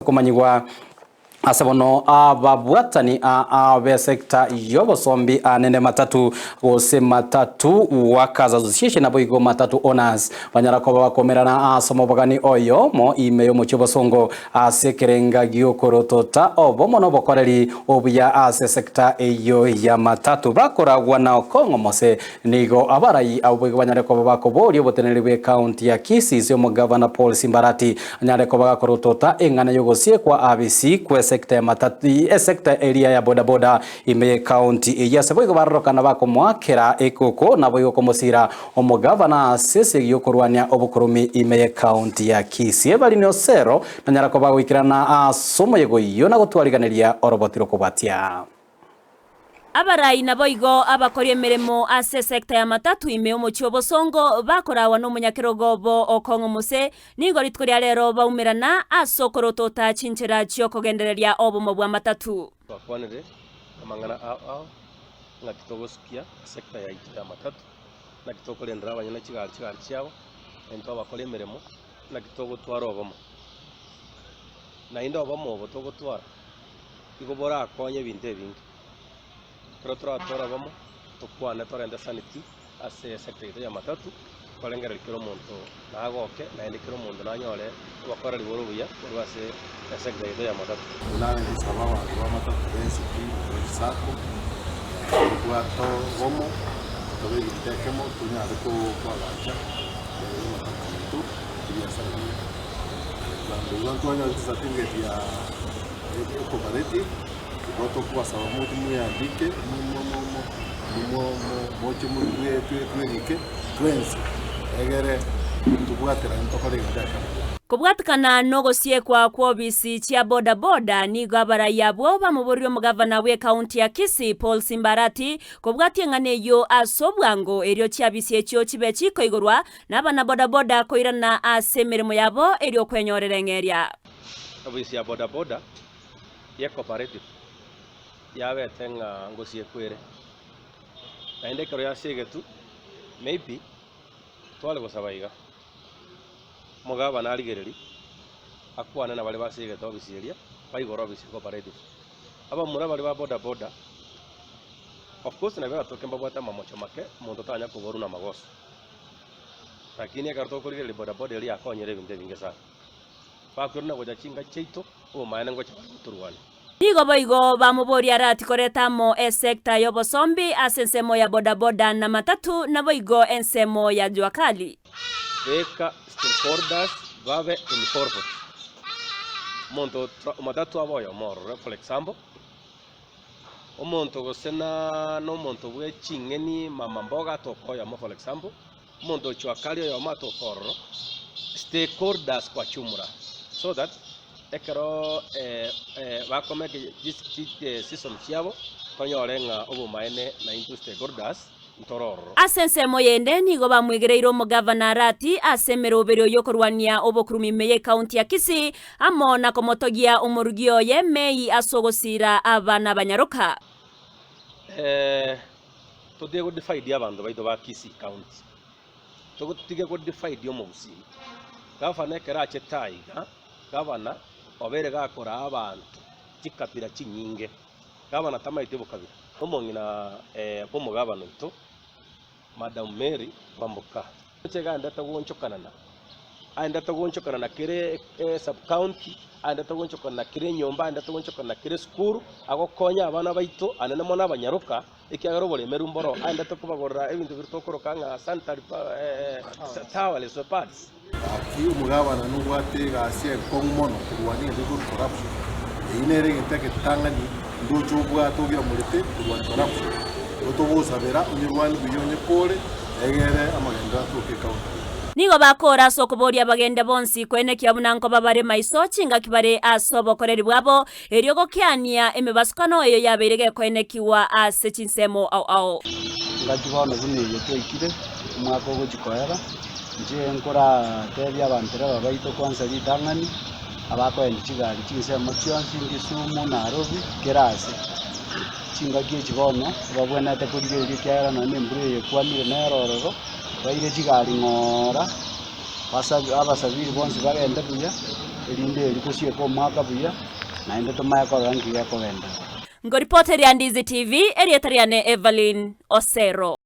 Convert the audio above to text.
okomanyigwa Ase bono ababwatani aa b'esecta y'obosombi anene matatu gose matatu workers association naboigo matatu owners banyara koba bakomerana ase omobogani oyomo ime y'omochie obosongo ase ekerenga gi'okorotota obomo na obokoreri obuya ase esecta eyio ya matatu bakoragwa na Okong'o Mose Nigo abarai abwo boigo banyare koba bakoboria oboteneneri bw'ecounty ya Kisii ase omogavana Paul Simbarati anyare koba gakorotota eng'ana y'ogosiekwa abisi kw'esecta ya matatu esecta eria ya bodaboda ime y'ecounty eyio ase boigo barorokana bakomoakera ekoko naboigo komosira omogavana ase esegi y'okorwania obokorumi ime y'ecounty ya Kisii. Ebarini Osero nanyara koba agoikerana ase omoyega oyio na gotwariganeria oroboti rokobwatia. Abarai naboigo abakori emeremo ase esecta ya matatu ime omochie obosongo bakorawa nomonyakerogo obo okong'o mose, nigo rituko ria rero baumerana ase okorotota chinchera chiokogendereria obomo bwa matatu. Twakwanire amang'ana ao ao, ng'aki togosukia esecta yaito ya matatu, naki tokorendera abanyene chigari chigari chiabo, intwe abakori emeremo, naki togotwara obomo. Naende obomo obo togotwara. Igo borakonye ebinto ebinge. Ekero toratware obomo, tokwane torente sanity ase esector yaito ya matatu, twarengereria kera omonto nagoke naende kera omonto nanyore obokoreri bore obuya korwa ase esector yaito ya matatu. Buna ngosaba abanto ba matatu bensi pi Orange Sacco, tobwate obomo, tobe egento ekemo tonyare koagacha ematatu yaito ebiasara biaito. Igo ntwanyora chicertificate ya ecooperative, igo tokobasaba moche mweyandike moche twerike twensi egere tobwaterane tokore egento ekemo. Kobwatekana nogosiekwa kw'obisi chia boda boda, nigo abarai abwo bamoboririe omogavana bw'ekaunti ya Kisii Paul Simbarati kobwatia eng'ana eyio ase obwango erio chiabisi echio chibe chikoigorwa Nabana bodaboda koirana ase emeremo yabo erio kwenyorera eng'eria. Ofisi ya bodaboda ye cooperative yabete ng'a ngosiekwa ere, naende ekero yasiegetwe maybe tware gosaba iga, omogabana arigererie akwane na baria basiegete ofisi eria, baigore ofisi ya cooperative. Abamura baria ba bodaboda, of course nabio baratoke mbabwate amamocho make, omonto tanya koborwa na amagoso. Lakini ekero tokorigereria bodaboda eria yakonyire ebinto ebinge sana. Bakoirana gocha chinka chiaito, obomaene ngocha bare gotorwania. Nigo boigo bamoboria arati koreta amo esecta y'obosombi ase ensemo ya bodaboda na matatu naboigo ensemo ya jua kali. Beka stakeholders babe involved. Omonto omatatu abe oyomo ororo for example, Omonto gose na nomonto bwe ching'eni mama mboga atoka oyomo for example, omonto ochwa kare oyomo atoka ororo, stakeholders kwa chumura so that ekero bakomake decision chiabo tonyore ng'a obomaene naintwe stakeholders ntore ororo. Ase ensemo yende nigo bamwegereire omogavana Arati ase emeroberio y'okorwania obokurumi ime y'ecounty ya Kisii amo na komotogia omorugi oye May ase ogosiira abana abanyaroka. Totige go divide abanto baito ba Kisii county, totige go divide omogusii. Gavana ekero achete aiga, gavana obeire gakoraa abanto chikabira chinyinge. Gavana tamaeti obokabira. Omong'ina bw'omogabana oito, Madam Mary Kwamboka. Inche iga goonchokanana, aendete goonchokana na kera esub-county, aendete goonchokana na kera enyomba, aendete goonchokana na kera esukuru, agokonya abana baito anene mono abanyaroka, ekiagera oboremeru mboro, aendete kobagorera ebinto biria tokoroka ng'a sanitary towels or pads. Gaki omogabana nobwate egasi enkong'u mono korwania egento gekorwa corruption. Eyio nere egento egetang'ani ndoche obwate ogiramorete korwania corruption. Igo togosabera onyerwanie buya onyekore egere amagenderero atoke ecounty yaito. Nigo bakoora ase okoboria abagende bonsi koenekia buna nkoba bare maiso chingaki bare ase obokoreri bwabo, erio gokeania emebasukano eyo yabeire gekoenekigwa ase chinsemo ao ao. Engaki bono buna eye twaikire, omwaka ogochia koera, inche nkoratebie abantereba baito kwansa ritang'ani, abakoendia chigari chinsemo chionsi, Kisumu, Nairobi, kera ase. Chingaki echi bono, ebabwenerete korigereria ekiagera nonye na embura eye ekwamire nere ororo, baire chigari ng'ora, basabi abasafiri bonsi bagende buya. erinde erio tosieke omwaka buya, naende tomanye korora nki gekogenderera. Ngoripoteria Ndizi TV, erieta riane Evelyn Osero.